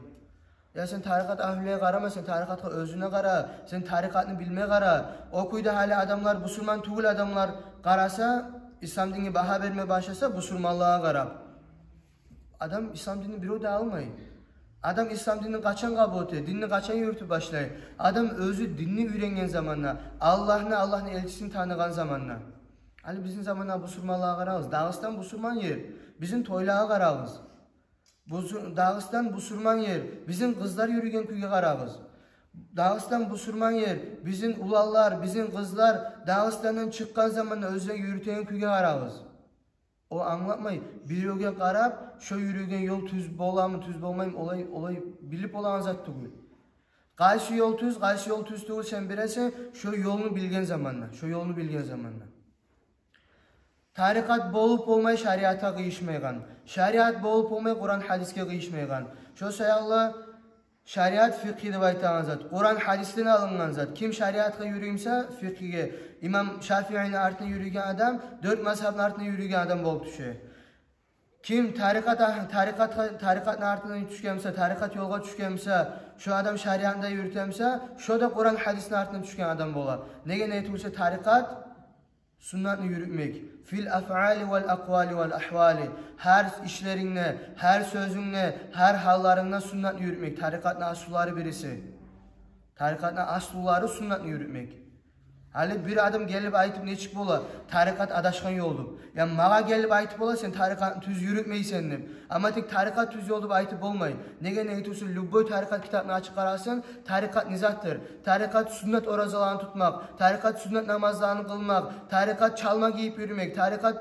Я сен тарикъат агьлюлеге къарама, сен тарикъатгъа оьзюне къара, сен тарикъатны билме къара. О кюйде гьали адамлар, бусурман тюгюл адамлар къараса, ислам динге багьа берме башласа, бусурманлагъа къарап, адам ислам динни бирев де алмай. Адам ислам динни къачан къабул эте, динни къачан юрютюп башлай? Адам оьзю динни уьйренген заманда, Аллагьны, Аллагьны элчисин таныгъан заманда. Гьали бизин заманда бусурманлагъа къарагъыз. Дагъыстан бусурман ер. Бизин тойлагъа къарагъыз. Бусу-, Дагъыстан бусурман ер. Бизин къызлар юрюген кюйге къарагъыз. Дагъыстан бусурман ер. Бизин уланлар, бизин къызлар Дагъыстандан чыкъгъан заманда оьзлер юрютеген кюйге къарагъыз. О англатмай, биревге къарап, шо юрюген ёл тюз боламы, тюз болмаймы, олай, олай билип болагъан зат тюгюл. Къайсы ёл тюз, къайсы ёл тюз тюгюл, сен билесен, шо ёлну билген заманда, шо ёлну билген заманда. Тарикъат болуп болмай шариатгъа къыйышмайгъан, шариат болуп болмай Къуран, гьадисге къыйышмайгъан. Шо саялы шариат фикъгьи деп айтагъан зат, Къуран, гьадисден алынгъан зат. Ким шариатгъа юрюй буса, фикъгьиге, имам Шафиини артына юрюйген адам дёрт мазгьабны артына юрюйген адам болуп тюше. Ким тарикъат агь-, тарикъатгъа, тарикъатны артына тюшген буса, тарикъат ёлгъа тюшген буса, шо адам шариатны да юрюте буса, шо да Къуран, гьадисни артына тюшген адам бола. Неге не тюгюлсе, тарикъат суннатны юрютмек. Фил афъали вал акъвали вал агьвали. Гьар ишлерингде, гьар сёзюнгде, гьар гьалларынгда суннатны юрютмек. Тарикъатны аслулары бириси. Тарикъатны аслулары суннатны юрютмек. Гьали бир адам гелип айтып нечик бола: «Тарикъат адашгъан ёл», — деп. Я магъа гелип айтып бола: «Сен тарикъатны тюз юрютмейсен», — деп. Амма тек тарикъат тюз ёл деп айтып болмай. Неге не тюгюлсе, любой тарикъат китапны ачып къарасын, тарикъат не затдыр? Тарикъат суннат оразаланы тутмакъ, тарикъат суннат намазланы къылмакъ, тарикъат чалма гийип юрюмек, тарикъат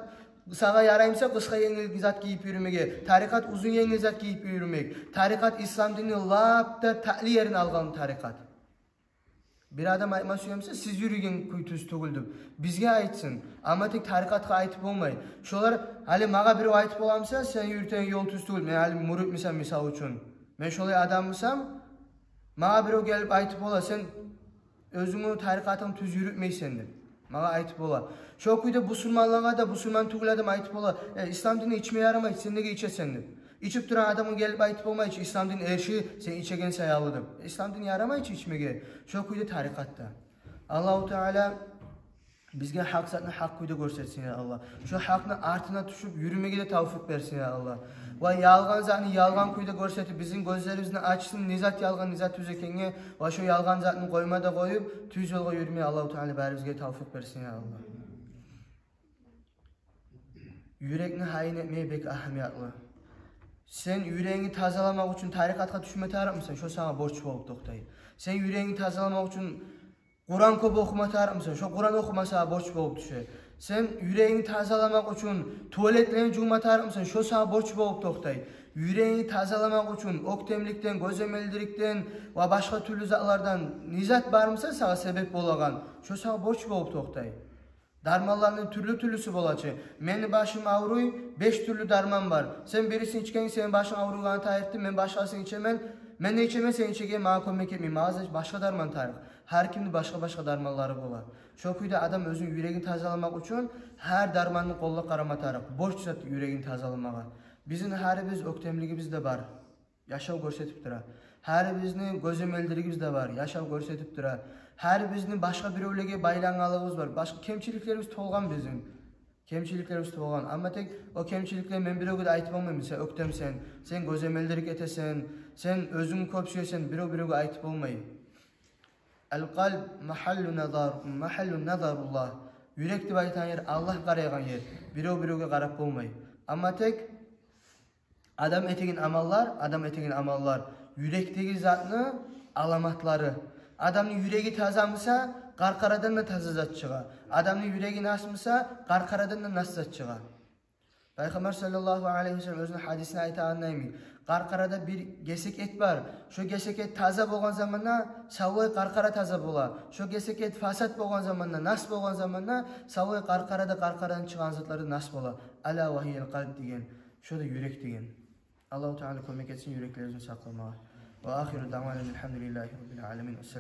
сагъа ярай буса къысгъа енгил зат гийип юрюмеге, тарикъат узун енгил зат гийип юрюмек, тарикъат ислам динни лап да татли ерин алгъан тарикъат. Бир адам айтма сюе буса, сиз юрюйген кюй тюз тюгюл деп, бизге айтсын. Амма тек тарикъатгъа айтып болмай. Шолар, гьали магъа бирев айтып бола буса, сен юрютеген ёл тюз тюгюл, мен гьали мурит бусам, мисал учун, мен шолай адам бусам, магъа бирев гелип айтып бола: «Сен оьзюнгню тарикъатынгны тюз юрютмейсен», — деп. Магъа айтып бола. Шо кюйде бусурманлагъа да бусурман тюгюл адам айтып бола: «Э, ислам динде ичме ярамай, сен неге ичесен?» — деп. Ичип турагъан адамгъа гелип айтып болмай чы: «Ислам дин эрши сен ичеген саялы», — деп. Ислам дин ярамай чы ичмеге. Шо кюйде тарикъат да. Аллагьу Таала бизге гьакъ затны гьакъ кюйде гёрсетсин, я Аллагь. Шо гьакъны артына тюшюп юрюмеге де тавфикъ берсин, я Аллагь. Ва ялгъан затны ялгъан кюйде гёрсетип, бизин гёзлерибизни ачсын, не зат ялгъан, не зат тюз экенге. Ва шо ялгъан затны къойма да къоюп, тюз ёлгъа юрюме Аллагьу Таала барибизге тавфикъ берсин, я Аллагь. Юрекни гьайын этмеге бек агьамиятлы. Сен юрегингни тазаламакъ учун тарикъатгъа тюшме тарыкъмысан, шо сагъа борч болуп токътай. Сен юрегингни тазаламакъ учун Къуран кёп охума тарыкъмысан, шо Къуран охума сагъа борч болуп тюше. Сен юрегингни тазаламакъ учун туалетлени жувма тарыкъмысан, шо сагъа борч болуп токътай. Юрегингни тазаламакъ учун оьктемликден, гёземелдирикден ва башгъа тюрлю затлардан не зат бармыса сагъа себеп болагъан, шо сагъа борч болуп токътай. Дарманланы тюрлю-тюрлюсю бола чы. Мени башым авруй, беш тюрлю дарман бар. Сен бирисин ичгенинг сени башынг авругъанны тайдырды, мен башгъасын ичемен, мен де ичемен, сен ичеген магъа кёмек этмей, магъа, значит, башгъа дарман тарыкъ. Гьар кимни башгъа-башгъа дарманлары бола. Шо кюйде адам оьзюню юрегин тазаламакъ учун гьар дарманны къоллап къарама тарыкъ. Борч зат юрегин тазаламагъа. Бизин гьарибиз оьктемлигибиз де бар. Яшав гёрсетип тура. Гьарибизни гёземелдилигибиз де бар. Яшав гёрсетип тура. Гьарибизни башгъа биревлеге байлангъанлыгъыбыз бар. Башгъа кемчиликлерибиз толгъан бизин. Кемчиликлерибиз толгъан. Амма тек о кемчиликлени мен биревге де айтып болмайман. Сен оьктемсен, сен гёземелдилик этесен, сен оьзюнгню кёп сюесен, бирев биревге айтып болмай. Ал-къалб магьаллу назар, магьаллу назаруллагь. Юрек деп айтагъан ер Аллагь къарайгъан ер. Бирев биревге къарап болмай. Амма тек адам этеген амаллар, адам этеген амаллар юрекдеги затны аламатлары. Адамны юреги таза буса, къаркъарадан да таза зат чыгъа. Адамны юреги нас буса, къаркъарадан да нас зат чыгъа. Пайхаммар саллаллагьу алайгьи ва саллам оьзюню гьадисинде айтагъанлай, къаркъарада бир гесек эт бар. Шо гесек эт таза болгъан заманда савлай къаркъара таза бола. Шо гесек эт фасат болгъан заманда, нас болгъан заманда савлай къаркъарада, къаркъарадан чыгъагъан затлар да нас бола. Ала ва гьиял къалб деген. Шо да юрек деген. Аллагьу Таала кёмек этсин юреклерибизни сакъламагъа. Ва ахиру даъвана алгьамдулиллагьи раббил аламин.